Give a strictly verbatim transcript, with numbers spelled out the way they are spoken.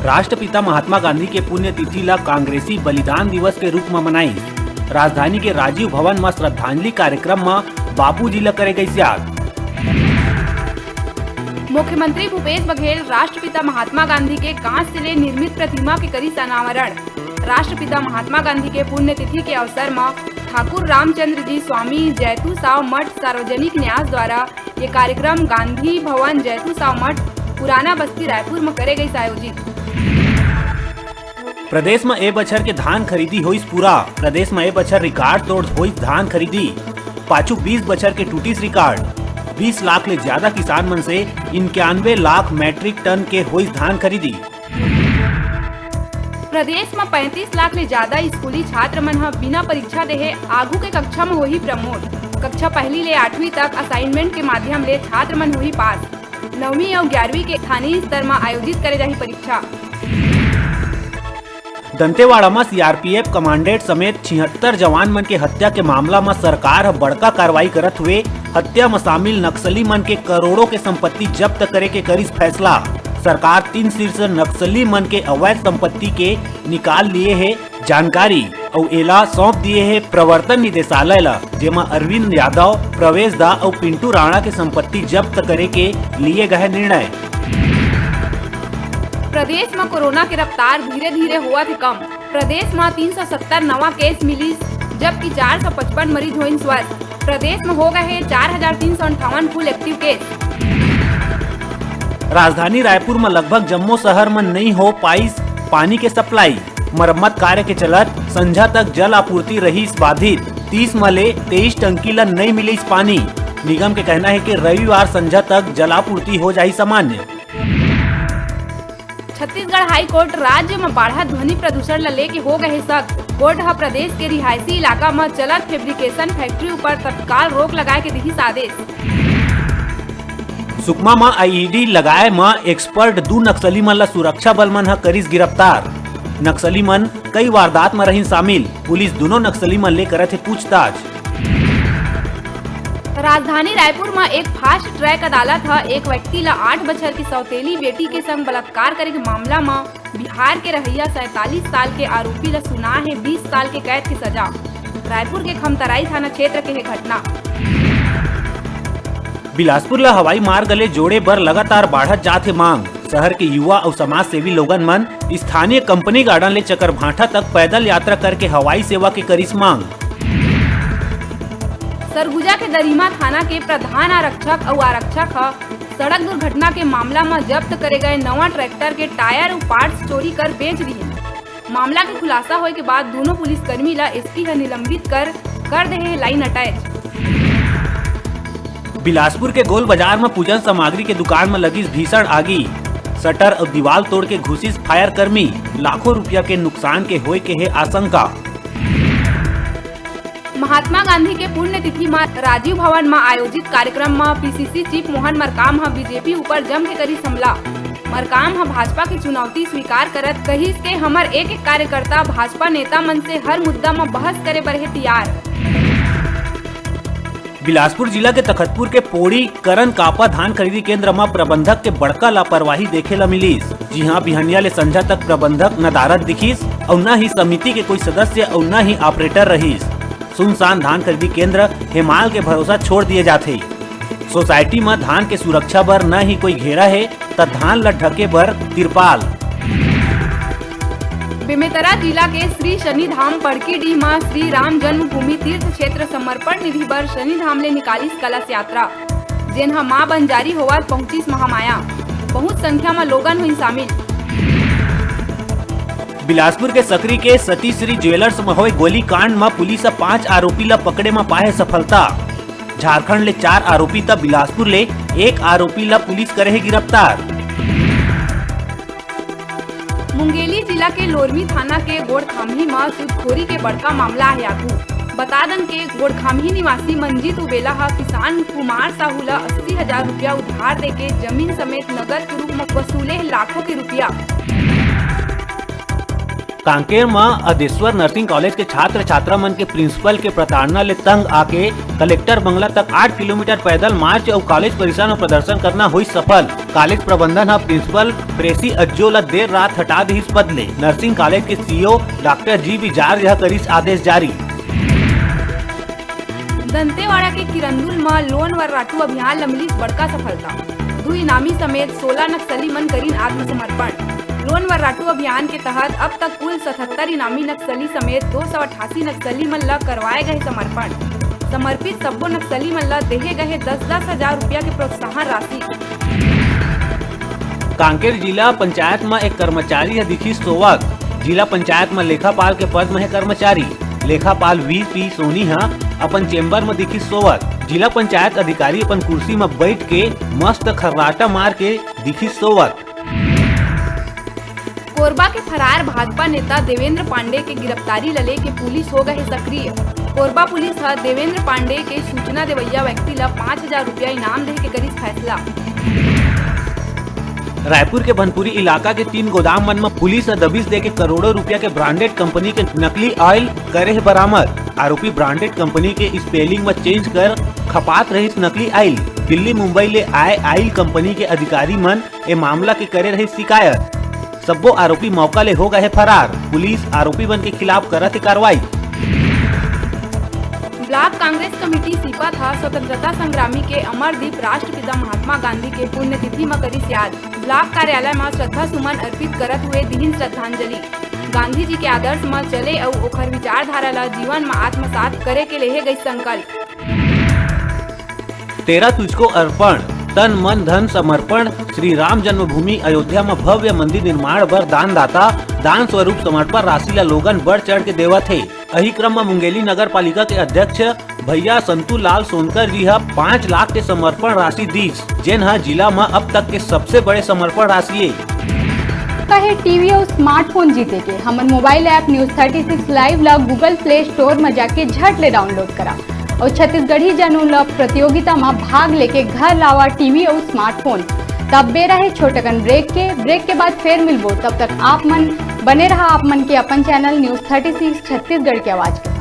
राष्ट्रपिता महात्मा गांधी के पुण्यतिथि ला कांग्रेसी बलिदान दिवस के रूप म मनाइस। राजधानी के राजीव भवन म श्रद्धांजलि कार्यक्रम म बापू जी ला करे गइस याद। मुख्यमंत्री भूपेश बघेल राष्ट्रपिता महात्मा गांधी के कांस्य ले निर्मित प्रतिमा के करिस अनावरण। राष्ट्रपिता महात्मा गांधी के पुण्यतिथि के अवसर म ठाकुर रामचंद्र जी स्वामी जैतू साव मठ सार्वजनिक न्यास द्वारा ये कार्यक्रम गांधी भवन जैतू साव मठ, पुराना बस्ती, रायपुर म करे गइस आयोजित। प्रदेश म ए बछर के धान खरीदी होइस पूरा। प्रदेश म ए बछर रिकॉर्ड तोड़ होइस धान खरीदी। पाछू बीस बछर के टूटिस रिकॉर्ड। बीस लाख ले ज्यादा किसान मन से इक्यानवे लाख मीट्रिक टन के होइस धान खरीदी। प्रदेश म पैंतीस लाख ले ज्यादा स्कूली छात्र मन ह बिना परीक्षा देहे आगू के कक्षा म होही प्रमोट। कक्षा पहली ले आठवीं तक असाइनमेंट के माध्यम ले छात्र मन होही पास। नौवीं अउ ग्यारहवीं के स्थानीय स्तर म आयोजित करे जाही परीक्षा। दंतेवाड़ा म सीआरपीएफ कमांडेंट समेत छिहत्तर जवान मन के हत्या के मामला म सरकार ह बड़का कार्रवाई करत हुए हत्या म शामिल नक्सली मन के करोड़ों के संपत्ति जब्त करे के करिस फैसला। सरकार तीन शीर्ष नक्सली मन के अवैध संपत्ति के निकाल लिए हे जानकारी अउ एला सौंप दिए हे प्रवर्तन निदेशालय ला, जेमा अरविंद यादव, प्रवेश दा अउ पिंटू राणा के संपत्ति जब्त करे के लिए गए निर्णय। प्रदेश म कोरोना के रफ्तार धीरे-धीरे होवत हे कम। प्रदेश म तीन सौ सत्तर नवा केस मिलिस, जबकि चार सौ पचपन मरीज होइन स्वस्थ। प्रदेश म हो गए हे चार हजार तीन सौ अंठावन कुल एक्टिव केस। राजधानी रायपुर म लगभग जम्मो शहर म नइ हो पाइस पानी के सप्लाई। मरम्मत कार्य के चलत संझा तक जल आपूर्ति रहिस बाधित। तीस म ले तेईस टंकी ल नइ मिलिस पानी। निगम के कहना हे कि रविवार संझा तक जल आपूर्ति हो जाही सामान्य। छत्तीसगढ़ हाई कोर्ट राज्य म बाढ़त ध्वनि प्रदूषण ल लेके हो गए हे सख्त। कोर्ट ह प्रदेश के रिहायशी इलाका म चलत फेब्रिकेशन फैक्ट्री ऊपर तत्काल रोक लगाए के दिहिस आदेश। सुकमा म आईईडी लगाए म एक्सपर्ट दू नक्सली मन ल सुरक्षा बल मन ह करिस गिरफ्तार। नक्सली मन कई वारदात म रहिन शामिल, पुलिस दुनों नक्सली मन ले करत हे पूछताछ। राजधानी रायपुर म एक फास्ट ट्रैक अदालत ह एक व्यक्ति ल आठ बछर के सौतेली बेटी के संग बलात्कार करे के मामला म बिहार के रहइया सैंतालीस साल के आरोपी ल सुना हे बीस साल के कैद के सजा। रायपुर के खमतराई थाना क्षेत्र के हे घटना। बिलासपुर ल हवाई मार्ग ले जोड़े बर लगातार बाढ़त जात हे मांग। शहर के युवा अउ समाज सेवी लोगन मन स्थानीय कंपनी गार्डन ले चकरभाठा तक पैदल यात्रा करके हवाई सेवा के करिस मांग। सरगुजा के दरिमा थाना के प्रधान आरक्षक अउ आरक्षक ह सड़क दुर्घटना के मामला म जब्त करे गए नवा ट्रैक्टर के टायर अउ पार्ट्स चोरी कर बेच दिए। मामला के खुलासा होए के बाद दोनों पुलिसकर्मी ला एसपी ह निलंबित कर, कर दे हे लाइन अटैच। बिलासपुर के गोल बाजार म पूजन सामग्री के दुकान म लगिस भीषण आगी। शटर अउ दीवाल तोड़ के घुसिस फायर कर्मी। लाखों रुपया के नुकसान के होए के हे आशंका। महात्मा गांधी के पुण्यतिथि म राजीव भवन म आयोजित कार्यक्रम म पीसीसी चीफ मोहन मरकाम ह बीजेपी ऊपर जम के करिस हमला। मरकाम ह भाजपा के चुनौती स्वीकार करत कहिस के हमर एक-एक कार्यकर्ता भाजपा नेता मन से हर मुद्दा म बहस करे बर हे तियार। बिलासपुर जिला के तखतपुर के पोड़ी करन कापा धान खरीदी केंद्र म प्रबंधक के बड़का लापरवाही देखे ल मिलिस। जिहां बिहनिया ले संझा तक प्रबंधक नदारद दिखिस अउ न ही समिति के कोई सदस्य अउ न ही ऑपरेटर रहिस। सुनसान धान खरीदी केंद्र हेमाल के भरोसा छोड़ दिए जाथे। सोसाइटी म धान के सुरक्षा बर न ही कोई घेरा हे, त धान ल ढके बर तिरपाल। बेमेतरा जिला के श्री शनि धाम पड़कीडीह म श्री राम जन्मभूमि तीर्थ क्षेत्र समर्पण निधि बर शनि धाम ले निकालिस कलश यात्रा, जेन ह मां बंजारी होवत पहुंचिस महामाया। बहुत संख्या म लोगन होइन शामिल। बिलासपुर के सकरी के सतीश्री ज्वेलर्स म होए गोलीकांड म पुलिस ह पांच आरोपी ल पकड़े म पाए सफलता। झारखंड ले चार आरोपी त बिलासपुर ले एक आरोपी ल पुलिस करे हे गिरफ्तार। मुंगेली जिला के लोरमी थाना के गोड़खाम्ही म सूदखोरी के बड़का मामला हे आगू। बता दन के गोड़खाम्ही निवासी मंजीत उबेला ह किसान कुमार साहू ल अस्सी हजार रुपया उधार देके जमीन समेत नगद के रूप म वसूले हे लाखों के रुपया। कांकेर म अदेश्वर नर्सिंग कॉलेज के छात्र छात्रा मन के प्रिंसिपल के प्रताड़ना ले तंग आके कलेक्टर बंगला तक आठ किलोमीटर पैदल मार्च अउ कॉलेज परिसर म प्रदर्शन करना होइस सफल। कॉलेज प्रबंधन ह प्रिंसिपल प्रेसी अज्जो ल देर रात हटा दिहिस पद ले। नर्सिंग कॉलेज के CEO doctor G B George ह करिस आदेश जारी। दंतेवाड़ा के किरंदुल म लोन वर्राटू अभियान ल मिलिस बड़का सफलता। दू इनामी समेत सोला नक्सली मन करिन आत्मसमर्पण। लोन वर्राटू अभियान के तहत अब तक कुल सतहत्तर इनामी नक्सली समेत दो सौ अट्ठासी नक्सली मन ल करवाए गए समर्पण। समर्पित सब्बो नक्सली मन ल देहे गए दस दस हजार रुपया के प्रोत्साहन राशि। कांकेर जिला पंचायत म एक कर्मचारी ह दिखिस सोवत। जिला पंचायत म लेखापाल के पद म हे कर्मचारी। लेखापाल वी पी सोनी ह अपन चेंबर म दिखिस सोवत। जिला पंचायत अधिकारी अपन कुर्सी म बइठ के मस्त खर्राटा मार के दिखिस सोवत। कोरबा के फरार भाजपा नेता देवेंद्र पांडे के गिरफ्तारी ल लेके पुलिस हो गए हे सक्रिय। कोरबा पुलिस ह देवेंद्र पांडे के सूचना देवइया व्यक्ति ल पाँच हजार रुपया इनाम दे के करिस फैसला। रायपुर के भनपुरी इलाका के तीन गोदाम मन म पुलिस ह दबिश देके करोड़ों रुपया के ब्रांडेड कंपनी के नकली ऑयल करे हे बरामद। आरोपी ब्रांडेड कंपनी के स्पेलिंग म चेंज कर खपात रहिस नकली ऑयल। दिल्ली मुंबई ले आए ऑयल कंपनी के अधिकारी मन ए मामला के करे रहिस शिकायत। सब्बो आरोपी मौका ले हो गए फरार। पुलिस आरोपी मन के खिलाफ करत हे कार्रवाई। ब्लॉक कांग्रेस कमेटी सीपत ह स्वतंत्रता संग्रामी के अमरदीप राष्ट्रपिता महात्मा गांधी के पुण्यतिथि म करिस याद। ब्लॉक कार्यालय म श्रद्धा सुमन अर्पित करत हुए दिहिन श्रद्धांजलि। गांधी जी के आदर्श म चले अउ ओखर विचारधारा ल जीवन म आत्मसात करे के लेहे गई संकल्प। तेरा तुझको अर्पण, तन मन धन समर्पण। श्री राम जन्मभूमि अयोध्या म भव्य मंदिर निर्माण बर दानदाता दान स्वरूप समर्पण राशि ल लोगन बढ़ चढ़ के देवत हे। अही क्रम म मुंगेली नगर पालिका के अध्यक्ष भैया संतू लाल सोनकर जी ह पाँच लाख के समर्पण राशि दीस, जेन ह जिला म अब तक के सबसे बड़े समर्पण राशि ए। कहे टीवी अउ स्मार्टफोन जीते के हमर mobile app News thirty six Live ला Google Play Store म जाके झट ले डाउनलोड करा अउ छत्तीसगढ़ी जनू ला प्रतियोगिता म भाग लेके घर लावा टीवी अउ स्मार्टफोन। तब बेरा हे छोटकन ब्रेक के। ब्रेक के बाद फेर मिलबो, तब तक आप मन बने रहा आप मन के अपन channel News thirty six Chhattisgarh के आवाज के।